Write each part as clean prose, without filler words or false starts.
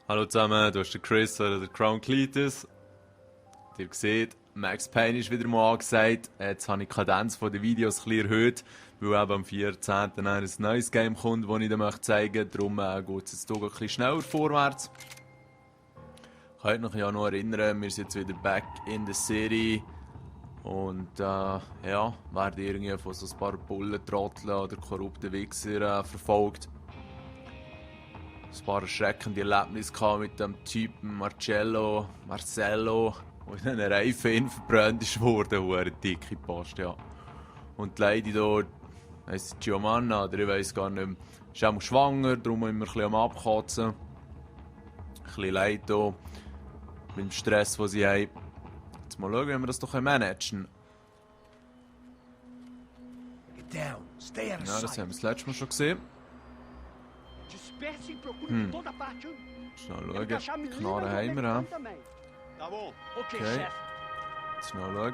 Hallo zusammen, du hast den Chris oder den Crown Cletus. Ihr seht, Max Payne ist wieder mal angesagt. Jetzt habe ich die Kadenz der Videos ein bisschen erhöht, weil eben am 14. ein neues Game kommt, das ich dir zeigen möchte. Darum geht es jetzt hier ein bisschen schneller vorwärts. Ich kann mich ja noch erinnern, wir sind jetzt wieder back in the city. Und ja, werden irgendwie von so ein paar Bullentrotteln oder korrupten Wichser verfolgt. Ein paar erschreckende Erlebnisse mit dem Typen Marcello, der in einer Reifen verbrannt ist worden, eine dicke Post, ja. Und die Lady hier, heisst Giovanna, oder ich weiss gar nicht mehr, ist auch schwanger, darum immer ein bisschen am Abkotzen. Ein bisschen leid hier, mit dem Stress, den sie haben. Jetzt mal schauen, wie wir das doch managen können. Ja, das haben wir das letzte Mal schon gesehen. Schnell schauen. Knarren haben wir. Okay. Schnell schauen.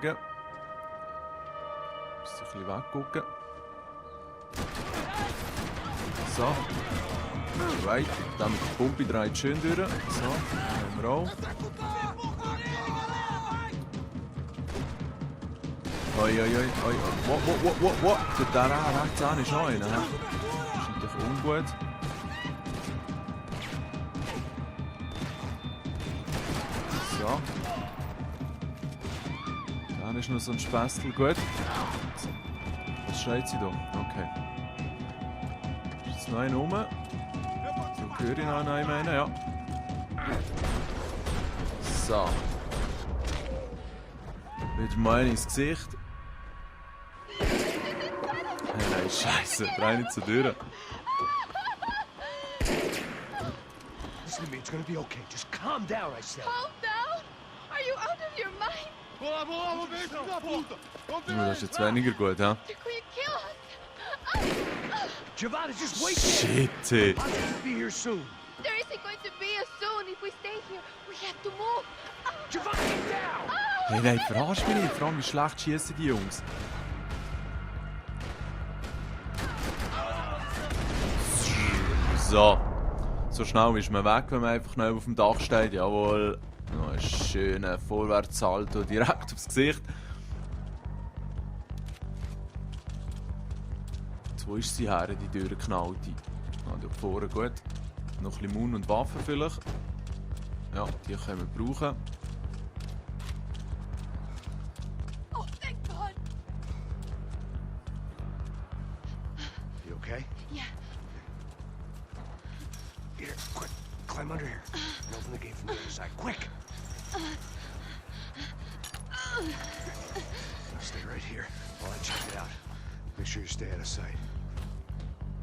Müssen ein bisschen weggucken. So. Right. Dann mit der Pumpe dreht schön durch. So. Haben wir auch. Oi. What? Der rechts an ist auch einer. Das ist natürlich ungut. So. Dann ist noch so ein Spästel, gut. So. Was schreit sie da? Okay. Ist jetzt noch einer rum? So höre ich noch einen, ja. So. Wieder mal ins Gesicht. Hey, Scheiße, dreh nicht so durch. Listen to me, it's gonna be okay. Just calm down, I said. Calm down? Are you out of your mind? Das ist jetzt weniger gut, ha? Could you kill us? Giovanna, just wait there. Shit! I'll just be here soon. There isn't going to be a soon if we stay here. We have to move. Giovanna, get down! Hey, nein, verarsch mich nicht. Vor allem, wie schlecht schießen die Jungs. So. So schnell ist man weg, wenn man einfach neu auf dem Dach steht. Jawohl. Noch ein schöner Vorwärtssalto direkt aufs Gesicht. Jetzt, wo ist sie her, die Tür geknallt? Ah, da vorne, gut. Noch ein bisschen Mund und Waffen vielleicht. Ja, die können wir brauchen. Oh, thank God. You okay? Yeah. Here, quick. Climb under here. And open the gate from the other side. Quick! Now stay right here while I check it out. Make sure you stay out of sight.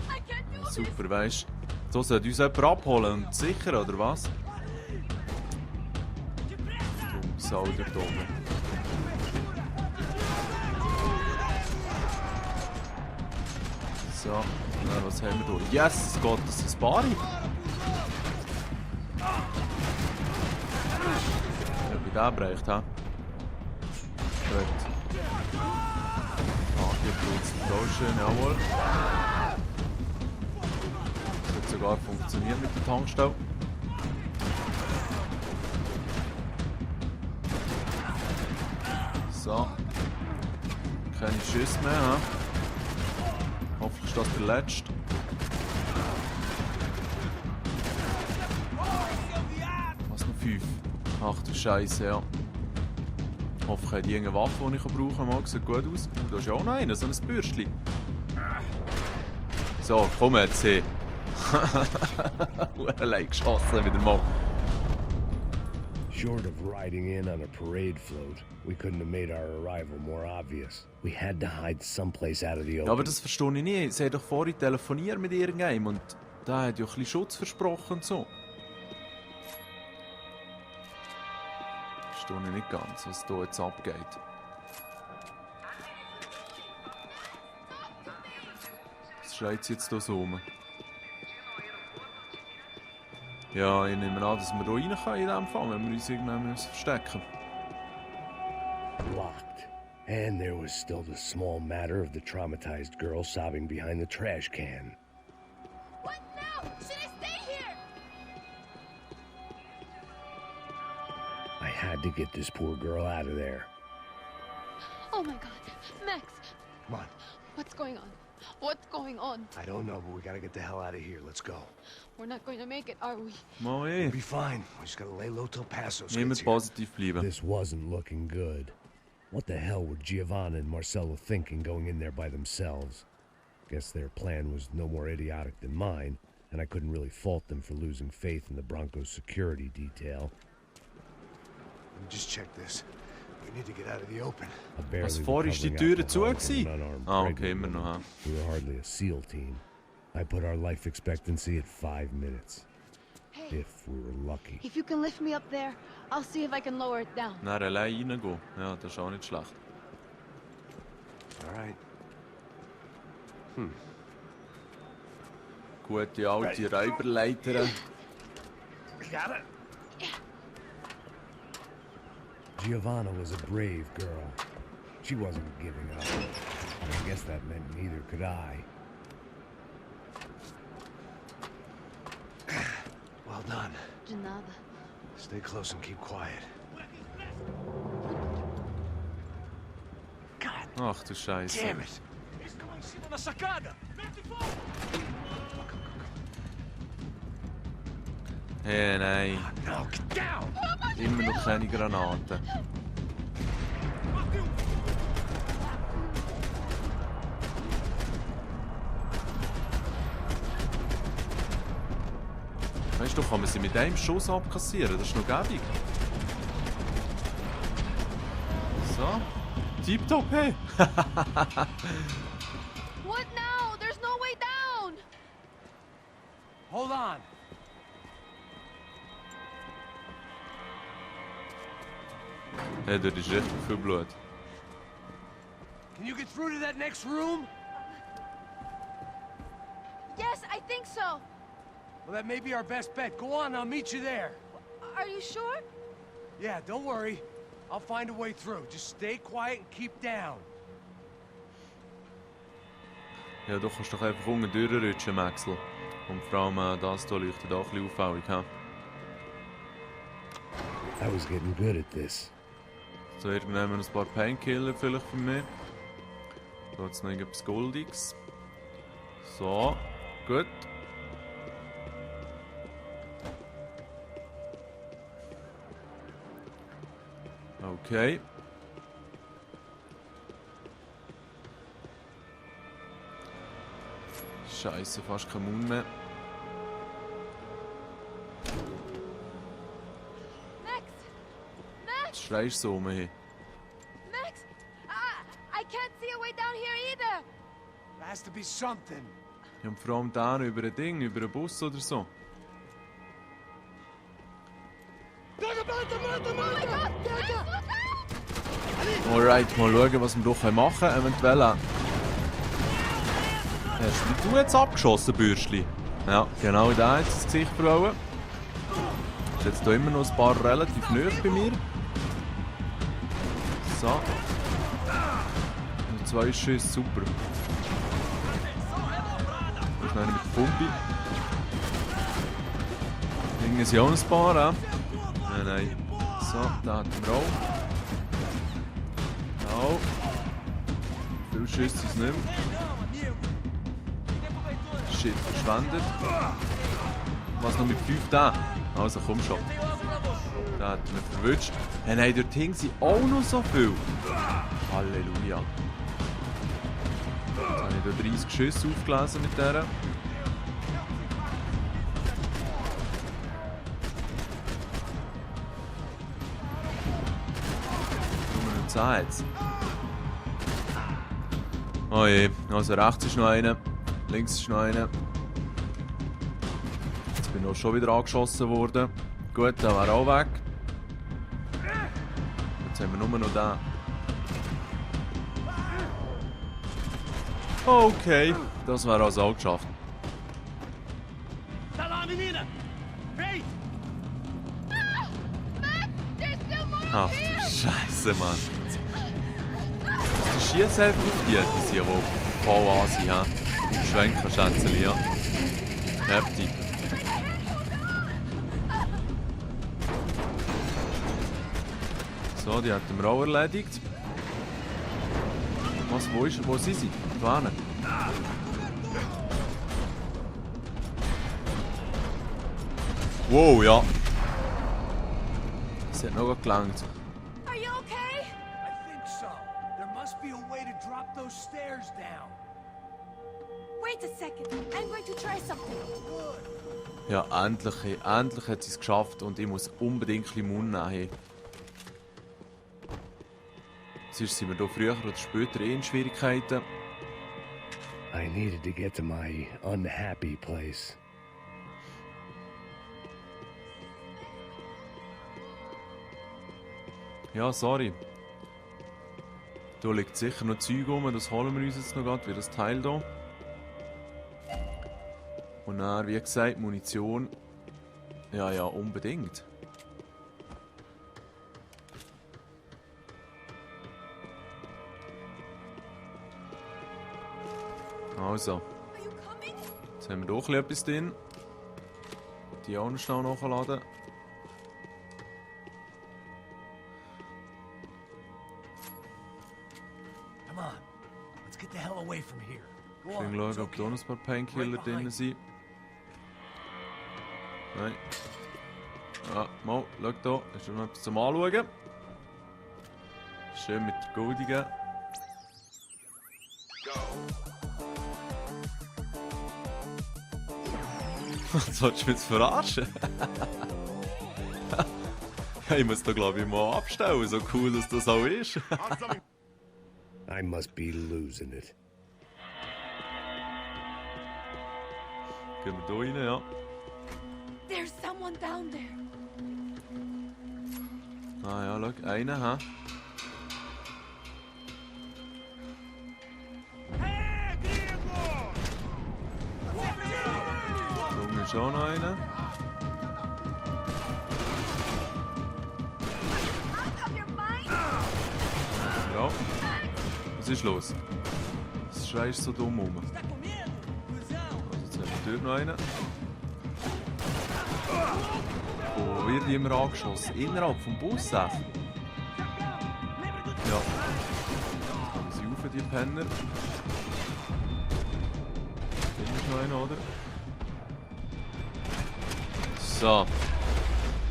I can't do this. Super, weißt du? So sollte uns jemand abholen und sichern, oder was? Dumm Sau dort oben. So, na, was haben wir hier? Yes, es geht, das ist ein Bari. Ja, wie der bricht, ha? Gut. Ah, hier braucht es schön, jawohl. Das hat sogar funktioniert mit der Tankstelle. So. Keine Schüsse mehr, ha? Hoffentlich ist das der letzte. Was noch 5? Ach du Scheiße, ja. Hoffentlich habe ich irgendeine Waffe, die ich brauchen kann. Mal, sieht gut aus. Da ist ja auch noch einer, so ein Bürstchen. So, komm jetzt hier. Allein geschossen wieder mal. Short of riding in on a parade float, we couldn't have made our arrival more obvious. We had to hide someplace out of the Ja, open. aber das verstehe ich nicht. Sie haben doch vorhin telefoniert mit irgendjemandem und der hat ja ein bisschen Schutz versprochen und so. Verstehe ich nicht ganz, was da jetzt abgeht. Was schreit sie jetzt hier so rum? Ja, ich nehme an, dass wir hier rein können in diesem Fall, wenn wir uns irgendwann verstecken müssen. Locked. And there was still the small matter of the traumatized girl sobbing behind the trash can. What now? Should I stay here? had to get this poor girl out of there. Oh my god. Max, Come on. what's going on? What's going on? I don't know, but we gotta get the hell out of here. Let's go. We're not going to make it, are we? Mal We'll be fine. We just gotta lay low till Passos immer gets here. positiv bleiben. This wasn't looking good. What the hell were Giovanna and Marcello thinking going in there by themselves? Guess their plan was no more idiotic than mine, and I couldn't really fault them for losing faith in the Broncos security detail. Let me just check this. We need to get out of the open. Was vorher ist die Türe zu gewesen? Ah, okay, immer noch. Ha. We were hardly a SEAL team. I put our life expectancy at 5 minutes. Hey, If we were lucky. if you can lift me up there, I'll see if I can lower it down. Dann allein reingehen. Ja, das ist auch nicht schlecht. All right. Gute alte Räuberleiter. Got it? Giovanna was a brave girl. She wasn't giving up. And I guess that meant neither could I. Well done. De nada. Stay close and keep quiet. God Ach du Scheiße. damn it! Hey, nein. No, get down! Immer noch keine Granaten. Weißt du, kann man sie mit einem Schuss abkassieren? Das ist noch gäbig. So. Tipptopp, hey! What now? There's no way down! Hold on! Hey, dort ist richtig viel Blut. Can you get through to that next room? Yes, I think so. Well, that may be our best bet. Go on, I'll meet you there. Are you sure? Yeah, don't worry. I'll find a way through. Just stay quiet and keep down. Ja, du kannst doch einfach unten durchrutschen, Maxel. Und vor allem das hier leuchtet auch ein bisschen auffällig. Ha? I was getting good at this. So, irgendwann ein paar Painkiller vielleicht für mich. Da hat es noch irgendwas Goldiges. So, gut. Okay. Scheiße, fast kein Mund mehr. Max! Max! Schreist so um hin. Max! I can't see a way down here either! There has to be something. Ja, und vor allem da über ein Ding, über einen Bus oder so. Oh my god! Max, look out! Alright, mal schauen, was wir doch machen können. Eventuell. Hast du jetzt abgeschossen, Bürschli? Ja, genau da hat es das Gesicht verloren. Ist jetzt hier immer noch ein paar relativ nahe bei mir. So. Und 2 Schüsse, super. Da ist noch einer mit der Pumpe. Dingen sind auch ein paar, ja? Nein, nein. So, da hatten wir auch. Genau. Viele Schüsse sind es nicht mehr. Shit, verschwendet. Was noch mit 5 da? Also komm schon. Da hat mich verwünscht. Hey, nein, dort hinten sind auch noch so viel. Halleluja. Jetzt habe ich hier 30 Schüsse aufgelesen mit der. Nummer 10 jetzt. Oh je, also rechts ist noch einer. Links ist noch einer. Jetzt bin ich auch schon wieder angeschossen worden. Gut, der war auch weg. Jetzt haben wir nur noch den. Okay, das wäre also auch geschafft. There's still more Ach du Scheiße, Mann. Die schießen einfach auf die sind die voll an sind, ha? Schwenker, Schätzeli, ja. Heftig. So, die hätten wir auch erledigt. Was, wo sind sie? Da hinten. Wow, ja. Das hat noch gelangt. Are you okay? I think so. There must be a way to drop those stairs down. Wait a second. I'm going to try something. Ja, endlich, hey. Endlich hat sie es geschafft und ich muss unbedingt ein bisschen Mund nehmen. Hey. Sonst sind wir hier früher oder später in Schwierigkeiten. I needed to get to my unhappy place. Ja, sorry. Da liegt sicher noch Zeug rum, das holen wir uns jetzt noch gerade, wie das Teil hier. Und dann, wie gesagt, Munition. Ja, ja, unbedingt. Also, Are you coming? jetzt haben wir doch etwas drin. Die auch noch schnell nachladen. Come on. Let's get the hell away from here. Go Ich on. will It's schauen, ob da okay. noch ein paar Painkiller drin sind. Nein. Ah, mal, schau da, ist noch etwas zum Anschauen. Schön mit der goldigen. Was sollst du mich jetzt verarschen? Ja, ich muss da glaube ich mal abstellen, so cool dass das auch ist. I must be losing it. Gehen wir da rein, ja. There's someone down there. Ah ja, schau, einer, hä? Da unten ist auch noch einer. Out of your mind? Ja. Was ist los? Das schreist so dumm rum. Also jetzt haben wir dort noch einen. Wo wird immer angeschossen? Innerhalb vom Bus, echt? Ja. Kommen sie rauf, die Penner. Da ist noch einer, oder? So.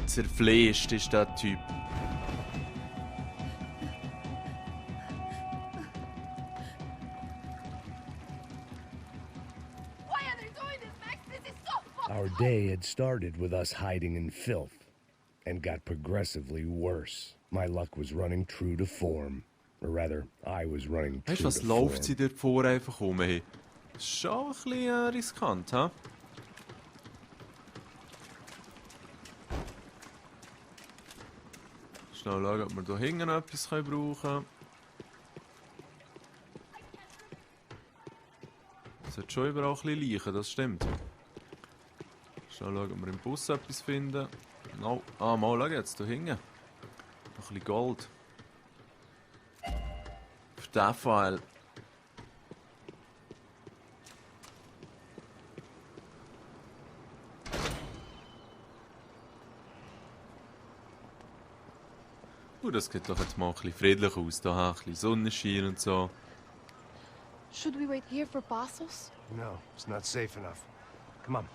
Zerfleischt ist der Typ. Why are they doing this, Max? This is so fucking Our day had started with us hiding in filth and got progressively worse. My luck was running true to form. Or rather, I was running true Weißt du, was to läuft form. sie dort vor einfach rum? Hey? Das ist schon ein bisschen riskant, hä? Schnell schauen, ob wir hier hinten noch etwas brauchen können. Es hat schon überall ein bisschen Leichen, das stimmt. Schnell schauen, ob wir im Bus etwas finden. No. Ah, mal schau jetzt, hier hinten. Noch ein bisschen Gold. Für diesen Pfeil. Das sieht doch jetzt mal ein bisschen friedlich aus, da ein bisschen Sonnenschein und so. Should we wait here for Passos? No, it's not safe enough. Come on.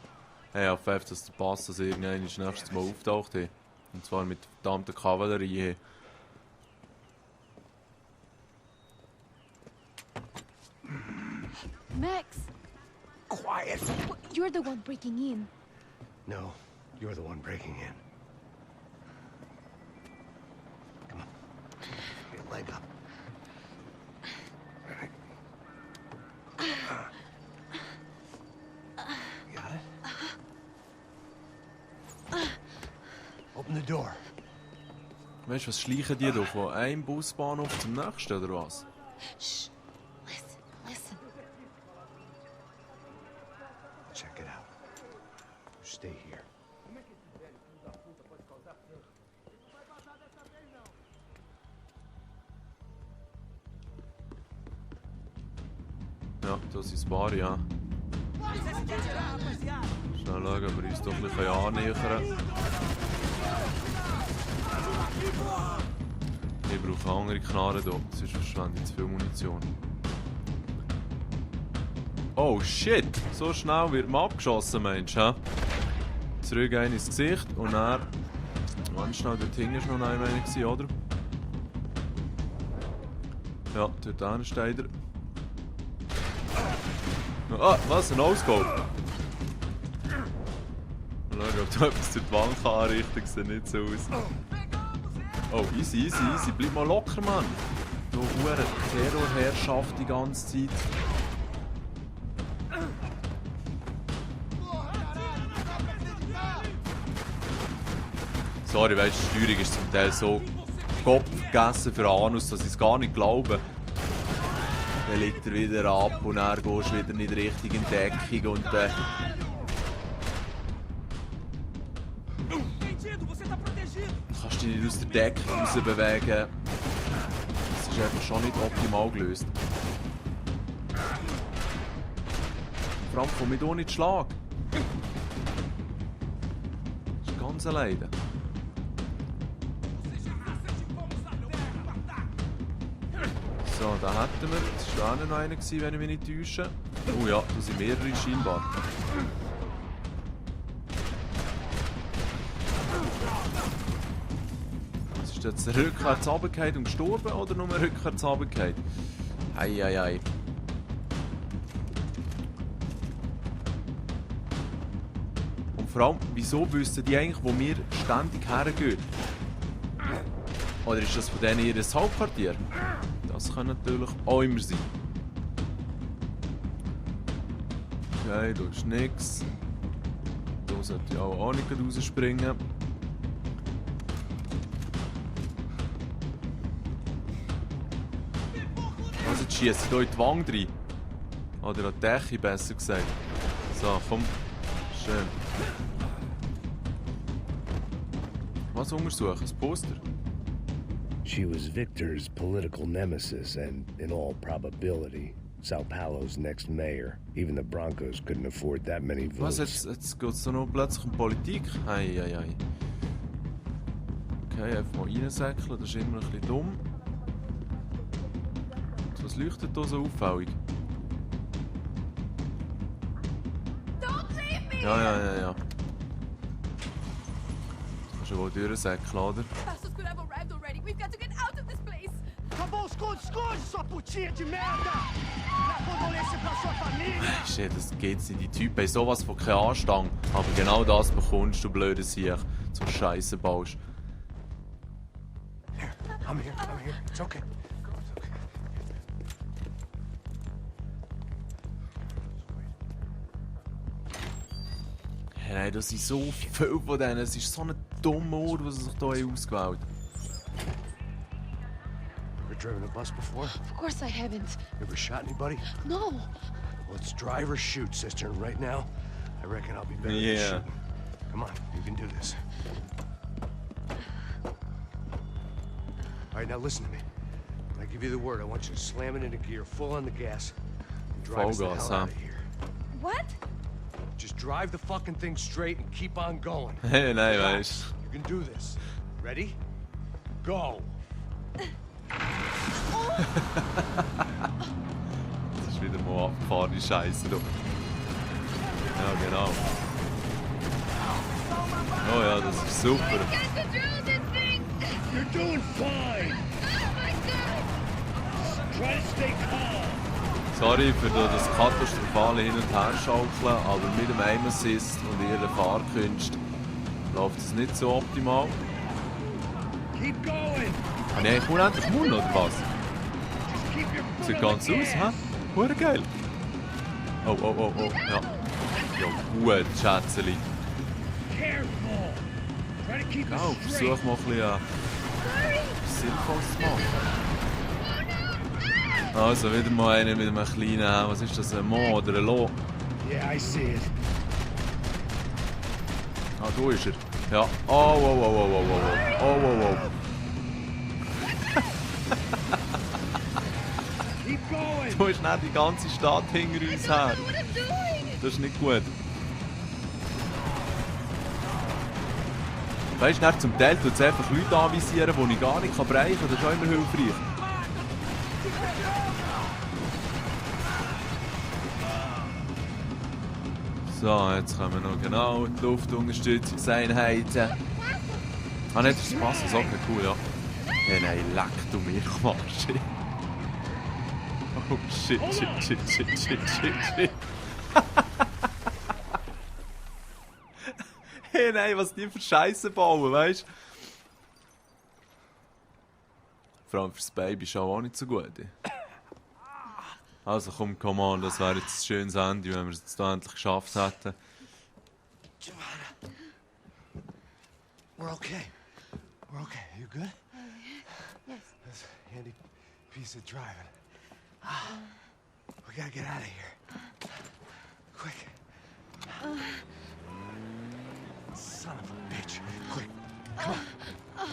Hey, auf F, dass der Pass das irgendwann das nächste Mal auftaucht. Hey. Und zwar mit verdammter Kavallerie. Hey. Max, Quiet. you're the one breaking in. No, you're the one breaking in. Come on. Get your leg up. All right. Got it? Open the door. Weißt du, was schleichen die da von einem Busbahnhof zum nächsten, oder was? Shh. Listen, listen. Check it out. You stay here. Ja, das ist wahr, ja. Schnell schauen, ob wir uns doch ein bisschen annähern können. Ich brauche andere Knarren hier, sonst verschwende ich zu viel Munition. Oh shit! So schnell wird man abgeschossen, Mensch, hä? Zurück ein ins Gesicht und dann... Ganz schnell, dort hinten war noch einer, oder? Ja, dort hinten steht er. Ah, was? Ein No-Scope! Schau, ob da etwas durch die Wand kann anrichten, sieht nicht so aus. Oh, easy, easy, easy. Bleib mal locker, Mann. Du hure Terrorherrschaft die ganze Zeit. Sorry, weißt du, die Steuerung ist zum Teil so Kopf gegessen für Anus, dass ich es gar nicht glaube. Dann liegt er wieder ab und dann gehst du wieder nicht richtig in Deckung und kannst dich nicht aus der Deckung raus bewegen. Das ist einfach schon nicht optimal gelöst. Vor allem komm ich hier nicht Schlag. Das ist ganz alleine. So, da hätten wir. Das war auch noch einer, wenn ich mich nicht täusche. Oh ja, da sind mehrere scheinbar. Was ist jetzt rückwärts runtergefallen und gestorben oder nur rückwärts runtergefallen? Ei. Und vor allem, wieso wüssten die eigentlich, wo wir ständig hergehen? Oder ist das von denen ihr Hauptquartier? Das kann natürlich auch immer sein. Okay, da ist nichts. Da sollte ich auch nicht rausspringen. Also jetzt schieße ich hier in die Wand rein. Oder an die Decke, besser gesagt. So, komm. Schön. Was untersuchen? Das Poster? She was Victor's political nemesis and, in all probability, Sao Paulo's next mayor. Even the Broncos couldn't afford that many votes. Was, jetzt geht es da noch plötzlich um Politik? Ei. Okay, einfach mal reinsäckeln, das ist immer ein bisschen dumm. Was leuchtet hier so auffällig? Don't leave me! Ja. Du kannst ja wohl durchsäckeln, oder? Bastos could have arrived already. We've got to get out of this place. Acabou, esconde, sua putinha de merda! Na condolência pra sua família! Shit, das geht's nicht. Die Typen haben sowas von keinen Anstand. Aber genau das bekommst du, blöde Sieg. So Scheiße baust. I'm here. It's okay. Hey, das sind so viele von denen. Es ist so ein dummer Ort, was sie sich hier ausgewählt haben. Ever driven a bus before? Of course I haven't. Ever shot anybody? No. Well, it's drive or shoot, sister. And right now, I reckon I'll be better Yeah. than shooting. Come on, you can do this. All right, now listen to me. When I give you the word, I want you to slam it into gear, full on the gas, and drive us the Full gas, hell huh? out of here. What? Just drive the fucking thing straight and keep on going. Hey, nein, weißt You can do this. Ready? Go! du. Das ist wieder mal abgefahrene Scheiße. Ja, genau. Oh ja, das ist super. I can't control this thing! You're doing fine! Oh my god! Try to stay calm! Sorry für das katastrophale Hin- und Herschaukeln, aber mit dem Aim Assist und ihrer Fahrkünste läuft es nicht so optimal. Keep going! Habe ich eigentlich unendlich Mund, oder was? Just keep your foot Sieht on ganz the aus, hä? Hure geil. Oh, ja. Ja, gut, Schätzeli. Careful! Try to keep Ja, it straight! versuch mal ein bisschen Sinnvolles zu machen. Also, wieder mal einer mit einem kleinen, was ist das, ein Mo oder ein Lo? Yeah, I see it. Ah, da ist er. Ja. Oh. Keep going! Da ist nicht die ganze Stadt hinter uns her. What I'm doing! Das ist nicht gut. Weißt du, zum Teil tut es einfach Leute anvisieren, die ich gar nicht brechen kann. Das ist auch immer hilfreich. So, jetzt kommen wir noch genau die Luftunterstützungseinheiten. Ah, nicht das Passen, so okay, cool, ja. Hey, nein, leck du mir, Mann, shit. Oh, shit. Hey, nein, was die für Scheiße bauen, weißt du? Vor allem fürs Baby ist auch nicht so gut. Also komm, come on, das wäre jetzt ein schönes Ende, wenn wir es jetzt da endlich geschafft hätten. Giovanna. We're okay. We're okay. You good? Yes. That's a handy piece of driving. We gotta get out of here. Quick. Son of a bitch. Quick. Come on.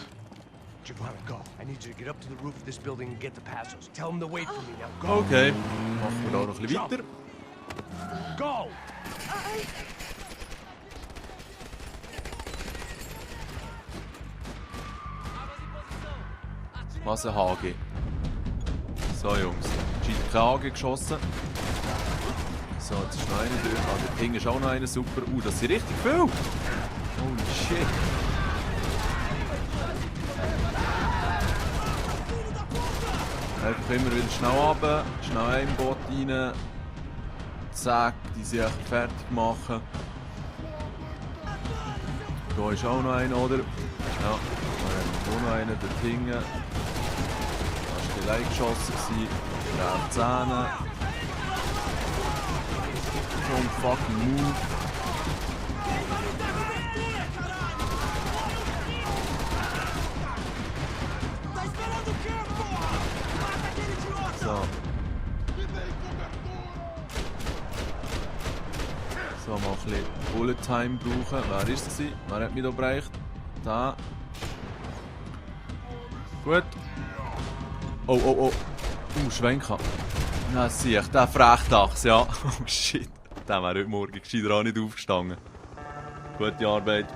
Giovanna, go. I need you to get up to the roof of this building and get the Passos. Tell them to wait for me now. Go. Okay, machen wir da noch ein bisschen weiter. Go! Was ein HG. So Jungs, scheint kein HG geschossen. So, jetzt ist noch einer durch. Ah, der Ping ist auch noch einer, super. Das sind richtig viel! Holy shit! Einfach immer wieder schnell runter, schnell ein Boot rein. Zack, die sind echt fertig machen. Da ist auch noch einer, oder? Ja, da haben wir auch noch einen dort hinten. Da war gleich geschossen. Der Zähne. So ein fucking Move. So. So, mal ein bisschen Bullet Time brauchen. Wer ist es? Wer hat mich da bereicht? Da. Gut. Oh. Schwenker. Na, sieh ich, der Frechdachs, ja. Oh shit. Der wäre heute Morgen gescheiter auch nicht aufgestanden. Gute Arbeit.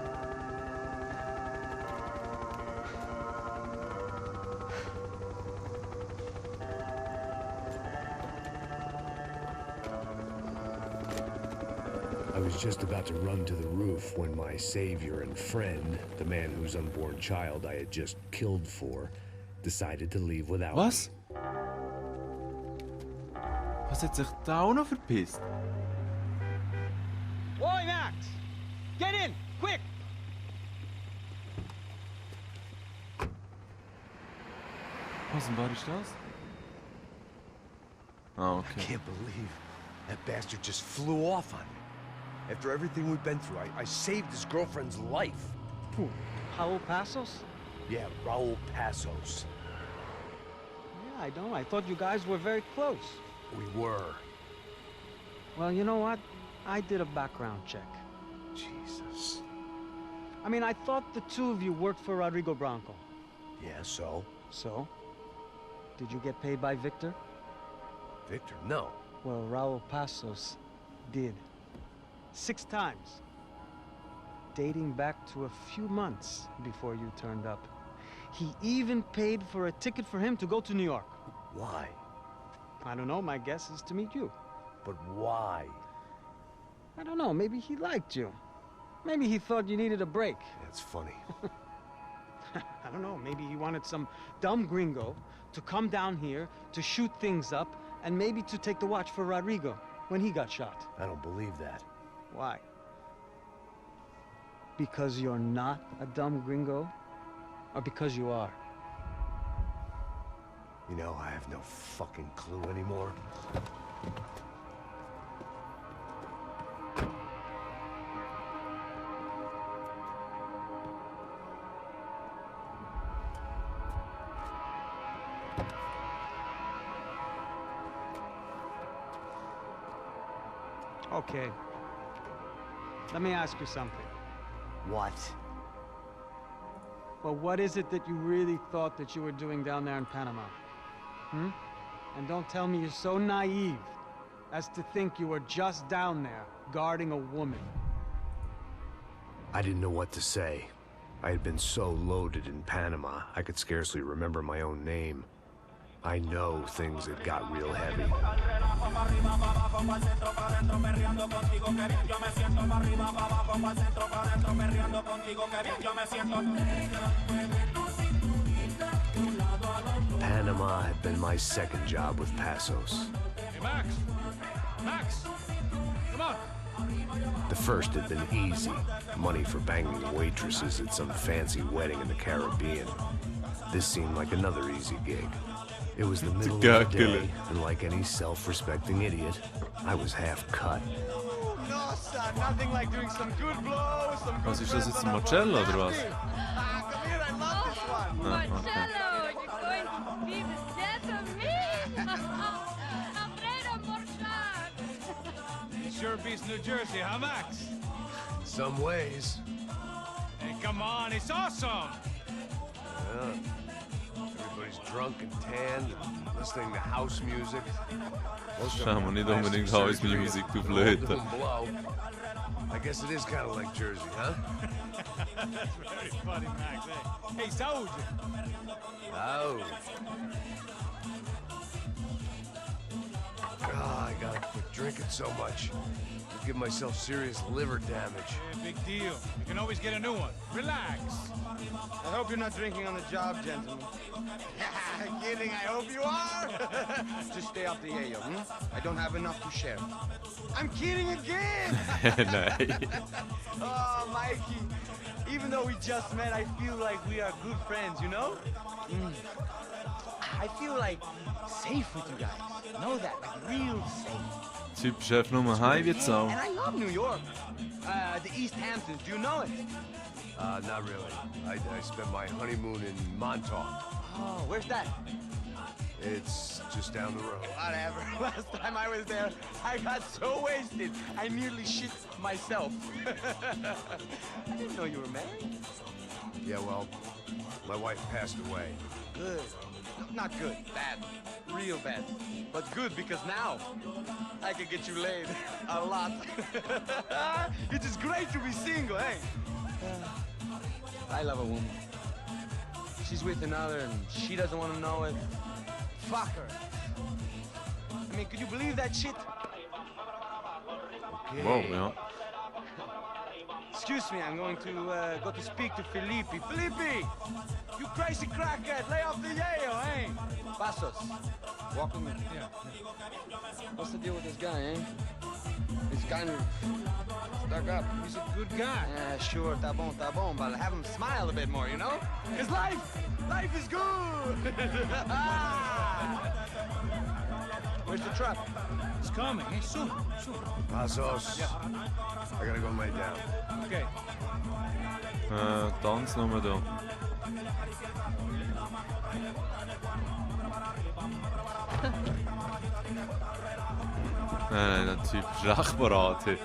I was just about to run to the roof when my savior and friend, the man whose unborn child I had just killed for, decided to leave without Was? me. Was hat sich da auch noch verpisst? Oi, Max! Get in! Quick! Was denn war ist das? Ah, I okay. can't believe that bastard just flew off on me. After everything we've been through, I saved his girlfriend's life. Who? Raul Passos? Yeah, Raul Passos. Yeah, I know. I thought you guys were very close. We were. Well, you know what? I did a background check. Jesus. I mean, I thought the two of you worked for Rodrigo Branco. Yeah, so? So? Did you get paid by Victor? Victor, no. Well, Raul Passos did. 6 times. Dating back to a few months before you turned up. He even paid for a ticket for him to go to New York. Why? I don't know, my guess is to meet you. But why? I don't know, maybe he liked you. Maybe he thought you needed a break. That's funny. I don't know, maybe he wanted some dumb gringo to come down here to shoot things up and maybe to take the watch for Rodrigo when he got shot. I don't believe that. Why? Because you're not a dumb gringo? Or because you are? You know, I have no fucking clue anymore. Okay. Let me ask you something. What? Well, what is it that you really thought that you were doing down there in Panama? Hmm? And don't tell me you're so naive as to think you were just down there guarding a woman. I didn't know what to say. I had been so loaded in Panama, I could scarcely remember my own name. I know things had got real heavy. Panama had been my second job with Passos. Hey, Max! Max! Come on! The first had been easy. Money for banging waitresses at some fancy wedding in the Caribbean. This seemed like another easy gig. It was the middle of the day, and like any self-respecting idiot, I was half cut. No, son, nothing like doing some good blows, some good Was ist das jetzt ein press, Marcello oder was? Ah, come here, I love this one. Marcello, you're going to be the death of me! Alfredo Morchan! It sure beats New Jersey, huh, Max? Some ways. Hey, come on, it's awesome! Everybody's drunk and tanned and listening to house music. Schauen wir nicht unbedingt House Music, du Blöde. I guess it is kind of like Jersey, huh? That's very funny, Max. Hey, soldier! Oh. God, I gotta quit drinking so much. I'll give myself serious liver damage. Yeah, big deal. You can always get a new one. Relax. I hope you're not drinking on the job, gentlemen. Kidding, I hope you are. Just stay off the yayo, I don't have enough to share. I'm kidding again! Nein. Oh, Mikey, even though we just met, I feel like we are good friends, you know? I feel like safe with you guys. Know that, like real safe. Typ Chef Nummer heim wie Sau. And I love New York. The East Hamptons, do you know it? Not really. I spent my honeymoon in Montauk. Oh, where's that? It's just down the road. Whatever. Last time I was there, I got so wasted, I nearly shit myself. I didn't know you were married. Yeah, well, my wife passed away. Good. Not good. Bad. Real bad. But good because now I can get you laid a lot. It is great to be single, hey? I love a woman. She's with another and she doesn't want to know it. Fuck her. I mean, could you believe that shit? Wow, ja. Excuse me, I'm going to go to speak to Felipe. Felipe! You crazy crackhead! Lay off the yayo, eh? Passos. Walk with me. Yeah. What's the deal with this guy, eh? He's kind of stuck up. He's a good guy. Yeah, sure, tá bom, but have him smile a bit more, you know? Cause life is good! Where's the truck? It's coming. Hey, soon. Passos. I gotta go lay down. Okay. Tanznummer da. Nein, der Typ ist recht parat. Hey.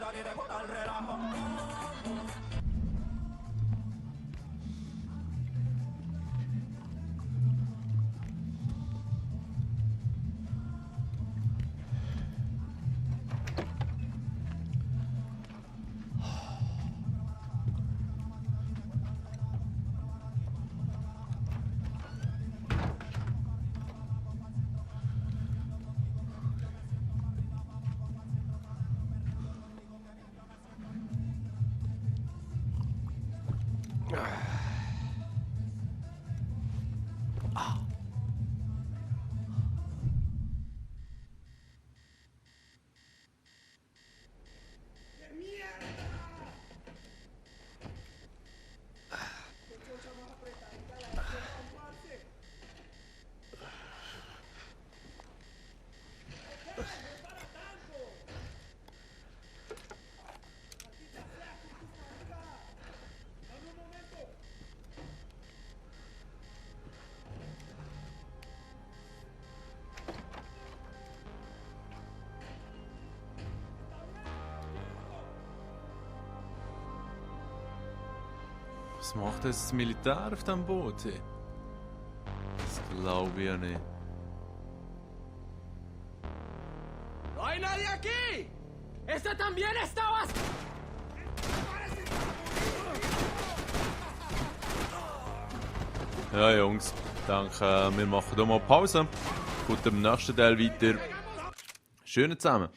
Was macht das Militär auf dem Boot? Hey? Das glaube ich ja nicht. ¡No hay nadie aquí! ¡Ese también estaba! Ja, Jungs, ich denke, wir machen hier mal Pause. Gut, im nächsten Teil weiter. Schönen zusammen.